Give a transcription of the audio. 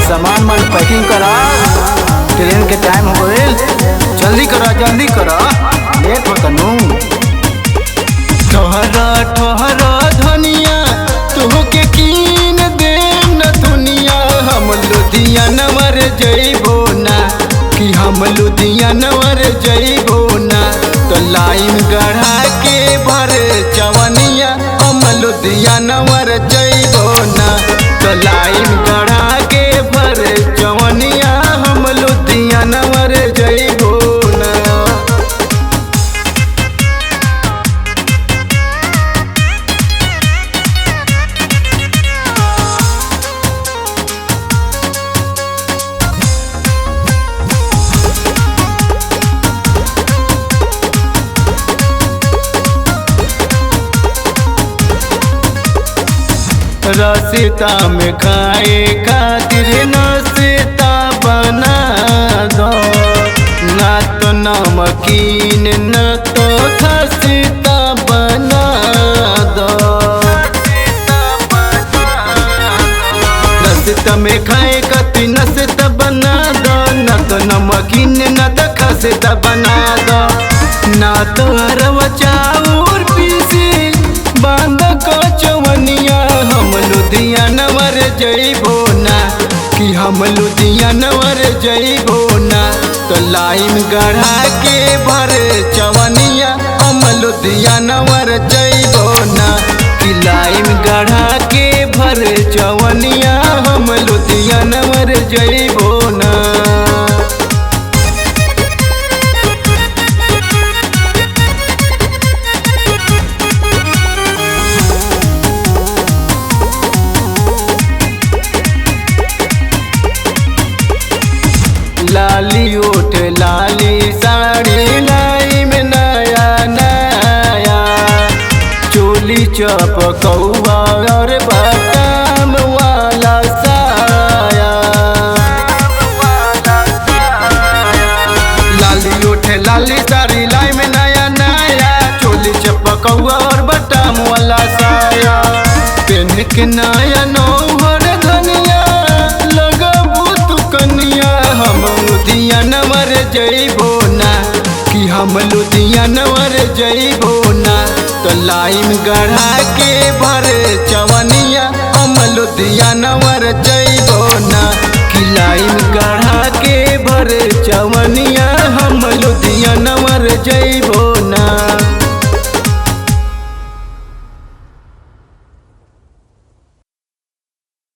सामान मन पैकिंग करा, ट्रेन के टाइम हो गईल। जल्दी करा जल्दी करा, लेट हो तनु। ठहरा ठहरा धनिया तोहके कीन दे न दुनिया, हम लुधियाना मर जइबो ना, कि हम लुधियाना मर जइबो ना। तो लाइन गढ़ा के भर चवनिया, हम लुधियाना मर जइबो ना। तो लाइन गढ़ा के भर चवनिया, हम लुधियाना मर जइबो ना। रसता में खाए खातिर नाश्ता बना दो, ना तो नमकीन ना तो खस्ता बना दो। रसता में खाए खातिर नाश्ता बना दो, ना तो नमकीन ना तो खस्ता बना दो। ना तो अरवा चाउर पीसी बांध को चवनिया, हम लुधियाना मर जइबो ना, कि हम लुधियाना मर जइबो ना। तो लाइन गढ़ा के भर चवनिया, हम लुधियाना मर जइबो ना, कि लाइन गढ़ा के भर चवनिया, हम लुधियाना मर जइबो ना। लाली ओठ लाली साड़ी लाई में नया नया, चोली चपकौआ और बटाम वाला साया। लाली ओठ लाली साड़ी लाई में नया नया, चोली चपकौआ और बटाम वाला साया। पेन के नया नौहर धनिया लगबू तू कनिया, हम लुधियाना मर जइबो ना, कि हम लुधियाना मर जइबो ना। तो लाइन गढ़ा के भर चवनिया, हम लुधियाना मर जइबो ना, कि लाइन गढ़ा के भर चवनिया, हम लुधियाना मर जइबो